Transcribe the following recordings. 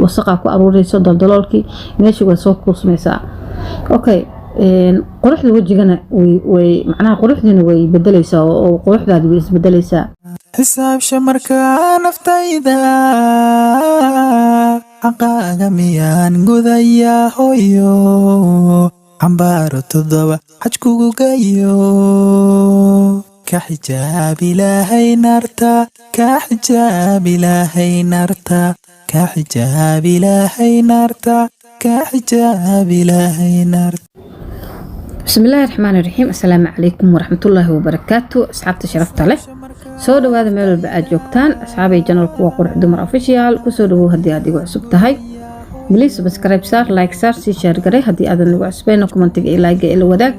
Wasaqaa ku aruureyso daldaloolkii, meeshii way soo kuusmaysaa. Okay, quruxda wejigana way macnaha quruxdiina way bedeleysaa oo quruxdaadi way isbedeleysaa. Xisaabsha markaa naftayda, xaqaaga miyaan gudayaa, hooyo? Xambaaro 7 xajkugu gayo, ka xijaab Ilaahay naarta, ka xijaab Ilaahay naarta, ka xijaab Ilaahay naarta, ka xijaab Ilaahay naarta. Bismi illaahi raxmaani raxiim. Assalaamu calaykum waraxmatullaahi wabarakaatu. Asxaabta sharafta leh, soo dhawaada meel walba aad joogtaan. Asxaabay, channelku waa Qurux Dumar Official. Kusoo dhawow haddii aad igu cusub tahay. Please subscribe saar, like saar, sii share garay. Haddii aadan igu cusbayna, commentiga iyo like ila wadaag.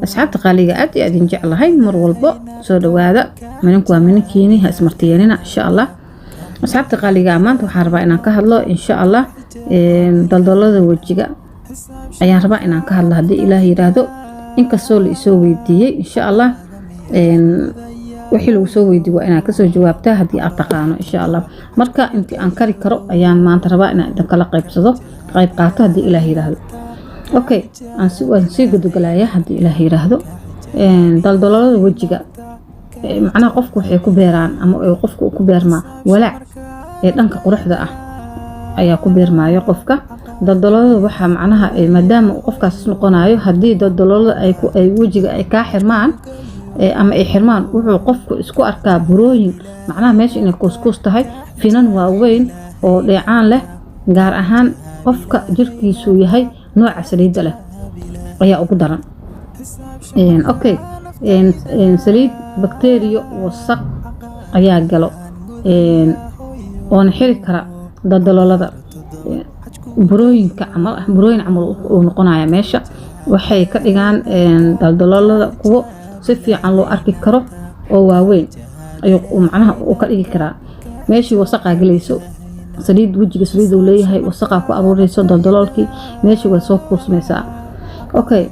Asxaabta qaaliga, aad iyo aad idin jeclahay mar walbo. Soo dhawaada. Mininku waa minankiini, ha ismartiyeenina, insha Allah. Asxaabta qaaliga, maanta waxaan rabaa inaan ka hadlo, insha Allah, daldalada wejiga ayaan rabaa inaan ka hadlo, haddii Ilaah yiraahdo. Inkastoo la isoo weydiiyey, insha Allah, wixii lagu soo weydiiye waa inaad kasoo jawaabtaa haddii aad taqaano, insha Allah. Marka intii aan kari karo ayaan maanta rabaa inaan idinkala qaybsado, qayb qaato, haddii Ilaah yiraahdo. Okay, waan sii gudagalayaa, haddii Ilaah yiraahdo. Daldaloolada wejiga macnaha qofku waxay ku beeraan ama qofku ku beermaa walaac ee dhanka quruxda ah ayaa ku beermaayo qofka. Daldaloolada waxaa macnaha maadaama uu qofkaas noqonayo, haddii daldaloolada ay wejiga ay kaa xirmaan ama ay xirmaan, wuxuu qofku isku arkaa burooyin, macnaha meesha inay kuuskuus tahay, finan waaweyn oo dheecaan leh. Gaar ahaan qofka jirkiisu yahay nooca saliidda leh ayaa ugu daran. Okay, saliid, bakteriyo, wasaq ayaa galo oona xiri kara daldaloolada. Burooyinka camal ah, burooyin camal uu noqonaya meesha. Waxay ka dhigaan daldaloolada kuwo si fiican loo arki karo oo waaweyn ayuu macnaha uu ka dhigi karaa. Meeshii wasaqaa gelayso, saliid, wejiga saliid uu leeyahay, wasaqaa ku aruureyso daldaloolkii, meeshii way soo kuusmaysaa. Okay,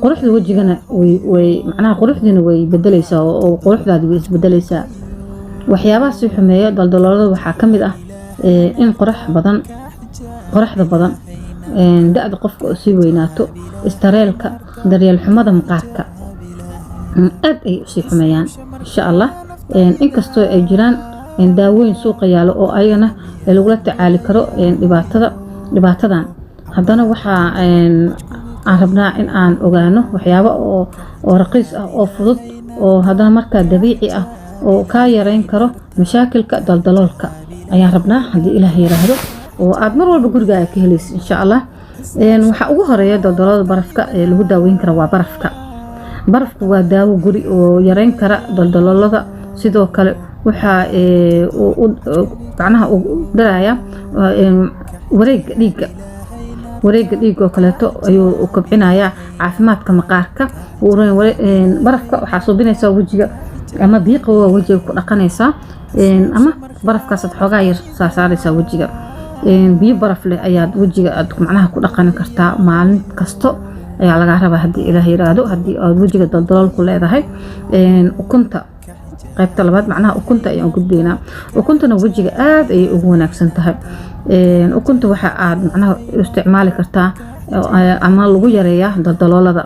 quruxda wejigana way macnaha quruxdiina way bedeleysaa oo quruxdaadi way isbedeleysaa. Waxyaabaha sii xumeeya daldaloolada waxaa ka mid ah in qorax badan, qoraxda badan, da-da qofka oo sii weynaato, istareelka, daryeel xumada maqaarka. Aad ay usii xumeeyaan, insha Allah. Inkastoo ay jiraan daawooyin suuqa yaalo oo ayagana lagula tacaali karo dhibaatadan, haddana waxaa aan rabnaa in aan ogaano waxyaabo oo raqiis ah oo fudud oo haddana markaa dabiici ah oo kaa yareyn karo mashaakilka daldaloolka ayaan rabnaa, haddii Ilaah yiraahdo, oo aad mar walba gurigaaga ka helaysa, insha Allah. Waxaa ugu horeeya daldaloolada barafka ee lagu daaweyn kara waa barafka. Barafku waa daawo guri oo yareyn kara daldaloolada. Sidoo kale waxaa macnaha uu daraya wareegga dhiigga. Wareegga dhiigga oo kaleeto ayuu kobcinayaa, caafimaadka maqaarka. Barafka waxaa suubinaysaa wejiga, ama biyo qabow wejiga ku dhaqanaysaa, ama barafkaasaad xoogaa yar saarsaaraysaa wejiga. Biyo baraf leh ayaad wejiga aad macnaha ku dhaqani kartaa maalin kasto ayaa lagaa rabaa, haddii Ilaah yiraahdo, haddii aad wejiga daldalool ku leedahay. Ukunta, qaybta labaad, macnaha ukunta ayaan gudbaynaa. Ukuntana wejiga aad ayay ugu wanaagsan tahay. Ukunta waxa aad macnaha isticmaali kartaa ama lagu yareeyaa daldaloolada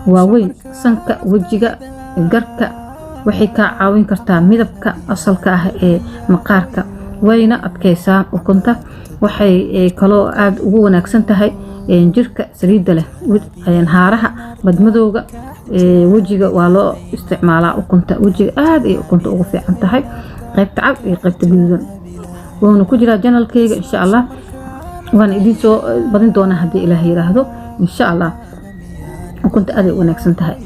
waaweyn sanka, wejiga, garka. Waxay kaa caawin kartaa midabka asalka ah ee maqaarka, wayna adkeysaa. Ukunta waxay kaloo aada ugu wanaagsan tahay jirka saliidda leh, haaraha, madmadowga wejiga waa loo isticmaalaa ukunta. Wejiga aada ayay ukunta ugu fiican tahay, qaybta cad iyo qaybta guduudan. Wuuna ku jiraa channelkayga, insha Allah, waana idiin soo badin doonaa, haddii Ilaah yiraahdo, insha Allah. Ukunta aad ay u wanaagsan tahay.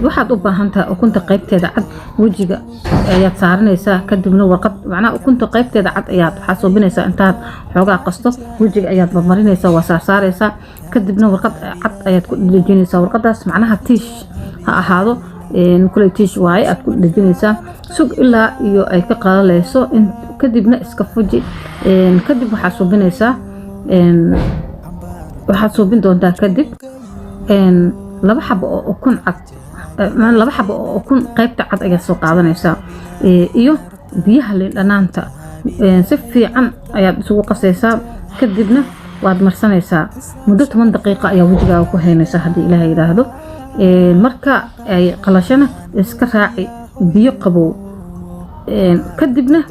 Waxaad u baahan tahay ukunta qaybteeda cad, wejiga ayaad saaranaysaa, kadibna warqad, macnaha ukunta qaybteeda cad ayaad waxaa suubinaysaa intaad xoogaa qasto, wejiga ayaad marmarinaysaa, waa saarsaaraysaa, kadibna warqad cad ayaad ku dhejinaysaa. Warqadaas macnaha tiish ha ahaado, kuley tiish waaye, aad ku dhejinaysaa. Sug ilaa iyo ay ka qalalayso, kadibna iska fuji. Kadib waxaad suubinaysaa, waxaad suubin doontaa kadib 2 xabo oo ukun cad, 2 xabo oo ukun qaybta cad ayaad soo qaadanaysaa iyo biyaha liin dhanaanta. Si fiican ayaad isugu qasaysaa, kadibna waad marsanaysaa. Muddo 10 daqiiqo ayaa wejigaaga ku haynaysaa, haddii Ilaah yidhaahdo. Marka ay qalashana, iska raaci biyo qabow. Kadibna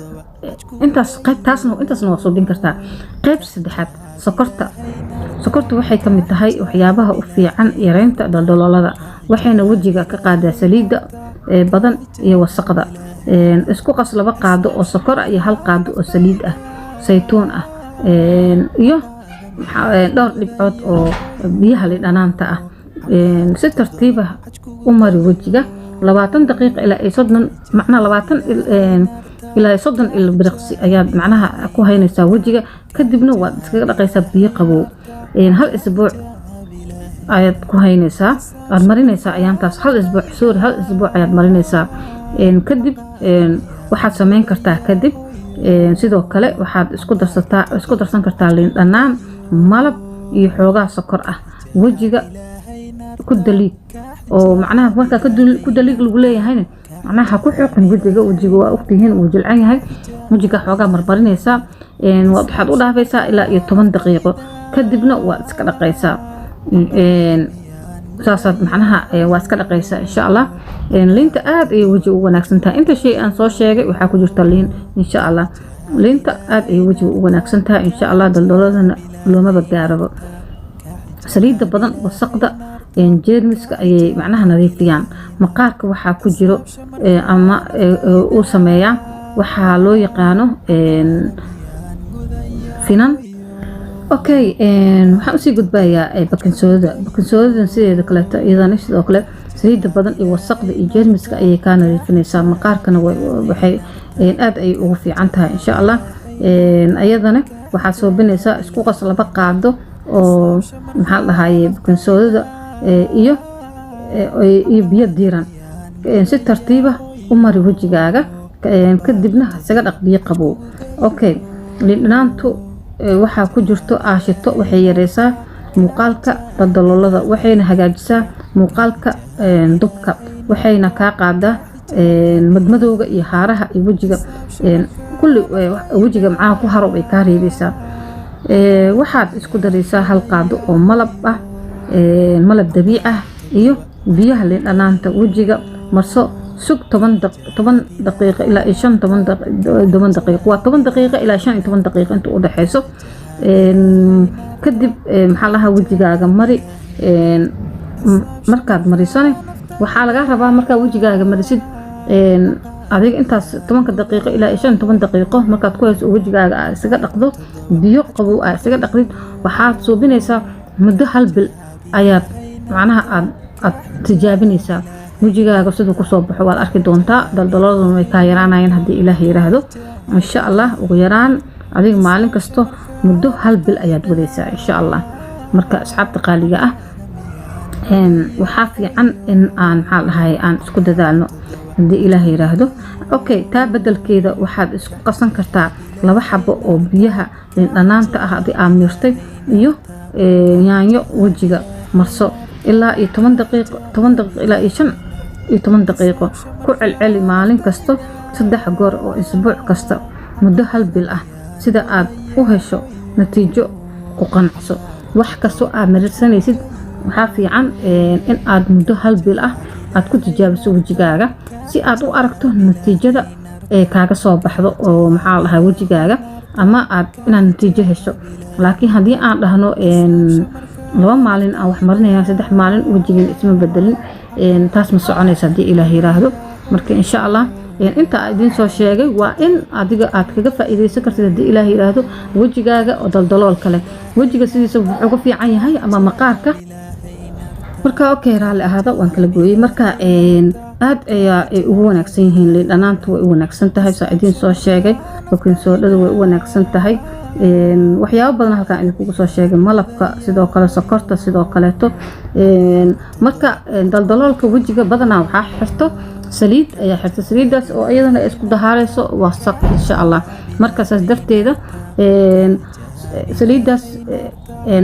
intaas qaybtaasna, intaasna waa suubin kartaa. Qayb saddexaad, sokorta. Sokorta waxay ka mid tahay waxyaabaha u fiican yareynta daldaloolada, waxayna wejiga ka qaadaa saliidda badan iyo wasaqda. Isku qas 2 qaado oo sokor ah iyo 1 qaado oo saliid ah saytuun ah iyo dhowr dhibcood oo biyaha lidhanaanta ah. Si tartiiba u mari wejiga 20 daqiiqo ilaa iyo 30, macnaha 20 ilaa 30 ilbiriqsi ayaad macnaha ku haynaysaa wejiga, kadibna waad iskaga dhaqaysaa biyo qabow. Hal isbuuc ayaad ku haynaysaa, aad marinaysaa ayaantaas hal isbuuc, sorry, hal isbuuc ayaad marinaysaa. Kadib waxaad sameyn kartaa, kadib sidoo kale waxaad isku darsataa, isku darsan kartaa liin dhanaan, malab iyo xoogaa sokor ah. Wejiga ku daliig, oo macnaha markaa ku daliig lagu leeyahayna, macnaha ha ku xoqin wejiga. Wejiga waa ogtihiin, wuu jilcan yahay. Wejiga xoogaa marmarinaysaa, waxaad u dhaafaysaa ilaa iyo 10 daqiiqo, kadibna waad iska dhaqaysaa. Saasaad macnaha waa iska dhaqaysaa, insha Allah. Liinta aad ayay wejiga u wanaagsan tahay. Inta shay aan soo sheegay waxaa ku jirta liin, insha Allah. Liinta aad ayay wejiga u wanaagsan tahay, insha Allah. Daldaloladana loomaba gaarabo. Saliidda badan, wasaqda, jeermiska ayay macnaha nadiifiyaan. Maqaarka waxaa ku jiro ama uu sameeyaa waxaa loo yaqaano finan. Okay, waxaan usii gudbayaa baking soda. Baking sodadan sideeda kaleeto, iyadana sidoo kale saliidda badan iyo wasaqda iyo jeermiska ayay kaa nadiifinaysaa. Maqaarkana waxay aad ayay ugu fiican tahay, insha Allah. Ayadana waxaad soobinaysaa, isku qas 2 qaado oo, maxaa la dhahaye, baking sodada iyo biyo diiran. Si tartiiba u mari wejigaaga, kadibna isaga dhaq biyo qabow. Okay, liindhanaantu waxaa ku jirto aashito, waxay yareysaa muuqaalka daldaloolada, waxayna hagaajisaa muuqaalka dubka, waxayna kaa qaadaa madmadowga iyo haaraha iyo wejiga kulli wejiga macnaha ku haro bay kaa reebeysaa. Waxaad isku daraysaa 1 qaado oo malab ah, malab dabiic ah, iyo biyaha liindhanaanta. Wejiga marso, sug 10 daqiiqo ilaa iyo shan toban daqiiqo, waa 10 daqiiqo ilaa 15 daqiiqo inta u dhexeyso. Kadib, maxaa lahaa, wejigaaga mari. Markaad marisane, waxaa laga rabaa markaa wejigaaga marisid adiga intaas 10-ka daqiiqo ilaa iyo 15 daqiiqo markaad ku hayso, wejigaaga aa isaga dhaqdo biyo qabow, aa isaga dhaqdid, waxaad suubinaysaa muddo hal bil ayaad macnaha aad tijaabinaysaa. Wejigaaga siduu kusoo baxo waad arki doontaa. Daldaloladuna way kaa yaraanayaan, haddii Ilaah yiraahdo, insha Allah. Ugu yaraan adiga maalin kasto muddo hal bil ayaad wadaysaa, insha Allah. Marka asxaabta qaaliga ah, waxaa fiican in aan, maxaa dhahay, aan isku dadaalno, haddii Ilaah yiraahdo. Okay, taa bedelkeeda waxaad isku qasan kartaa 2 xabo oo biyaha dhanaanta ah haddii aad miirtay iyo yaanyo. Wejiga marso ilaa iyo 10 daqiiqo, 10 daqiiqo ilaa iyo 15 daqiiqo. Ku celceli maalin kasto 3 goor oo isbuuc kasta muddo hal bil ah, sida aad u hesho natiijo ku qanacso. Wax kastoo aad marirsanaysid, waxaa fiican in aad muddo hal bil ah aad ku tijaabiso wejigaaga, si aad u aragto natiijada ee kaaga soo baxdo oo, maxaa la dhahaa, wejigaaga ama aad inaad natiijo hesho. Laakiin haddii aan dhahno 2 maalin aan wax marinaya, 3 maalin wejigiin isma bedelin, taas ma soconaysa, haddii Ilaah yiraahdo. Marka insha Allah, inta aan idiin soo sheegay waa in adiga aad kaga faa'iidaysan kartid, haddii Ilaah yiraahdo, wejigaaga oo daldalool kale. Wejiga sidiisa wuxuu ka fiican yahay ama maqaarka. Marka okay, raalli ahaada, waan kala gooyey. Marka aad ayaa ay ugu wanaagsan yihiin. Liin dhanaantu way u wanaagsan tahay, saa idiin soo sheegay. Baking sodada way u wanaagsan tahay. Waxyaabo badan halkaan idinkugu soo sheegay, malabka sidoo kale, sokorta sidoo kaleeto. Marka daldaloolka wejiga badanaa waxaa xirto saliid ayaa xirta, saliidaas oo iyadana ay isku dahaareyso wasaq, insha Allah. Marka saas darteeda saliidaas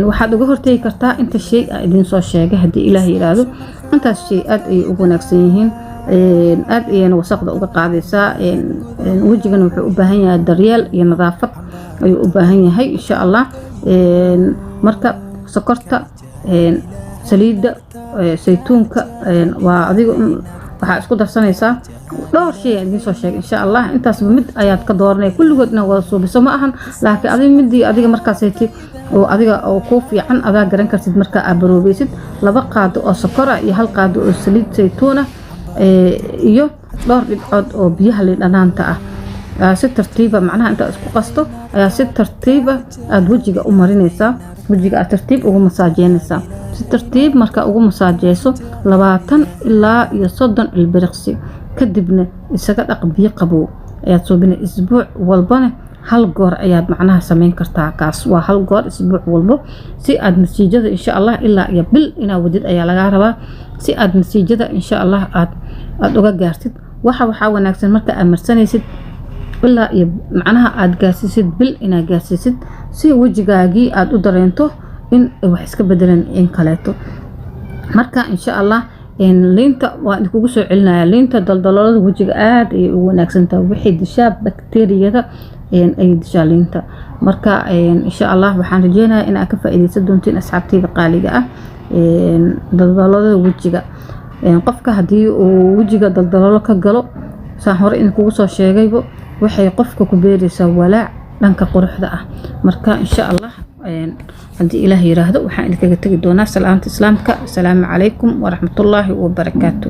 waxaad uga hortegi kartaa inta shay aan idiin soo sheegay, haddii Ilaah yiraahdo. Intaas shay aad ayay ugu wanaagsan yihiin. Aad ayayna wasaqda uga qaadaysaa. Wejigana wuxuu u baahan yahay daryeel iyo nadaafad ayuu u baahan yahay, insha Allah. Marka sokorta, saliidda saytuunka, waa adiga waxaa isku darsanaysaa dhowr shay aan idiin soo sheegay, insha Allah. Intaasba mid ayaad ka dooranaya. Kulligood inaad wada suubiso ma ahan, laakiin adiga midii adiga markaasati oo adiga oo kuu fiican adaa garan kartid. Marka aad baroobeysid, 2 qaado oo sokor ah iyo 1 qaado oo saliid saytuun ah iyo dhowr dhibcood oo biyaha liin dhanaanta ah, si tartiiba macnaha intaad isku qasto ayaa si tartiiba aada wejiga u marinaysaa. Wejiga aad tartiib ugu masaajeynaysaa. Si tartiib markaa ugu masaajeyso 20 ilaa iyo 30 ilbiriqsi, kadibna isaga dhaq. Biyo qabow ayaad suubinay. Isbuuc walbana hal goor ayaad macnaha sameyn kartaa. Kaas waa hal goor isbuuc walbo, si aad natiijada, insha Allah, ilaa iyo bil inaad wadid ayaa lagaa rabaa, si aad natiijada, insha Allah, aad uga gaartid. Waxaa wanaagsan marka aad marsanaysid ilaa iyo macnaha aad gaarsiisid bil, inaad gaarsiisid, si wejigaagii aad u dareento in wax iska bedelan in kaleeto. Marka, insha Allah, liinta waa idinkugu soo celinaya. Liinta daldaloolada wejiga aad ayay ugu wanaagsan tahay. Waxay dishaa bakteeriyada ayay dishaa liinta. Marka, insha Allah, waxaan rajeynayaa in aad ka faa'iideysan doontiin, asxaabteyda qaaliga ah. Daldaloolada wejiga, qofka haddii uu wejiga daldaloolo ka galo, saan hore idinkugu soo sheegaybo, waxay qofka ku beereysaa walaac dhanka quruxda ah. Marka, insha Allah, haddii Ilaah yiraahdo, waxaan idinkaga tegi doonaa salaanta Islaamka. Asalaamu calaykum waraxmatullaahi wabarakaatu.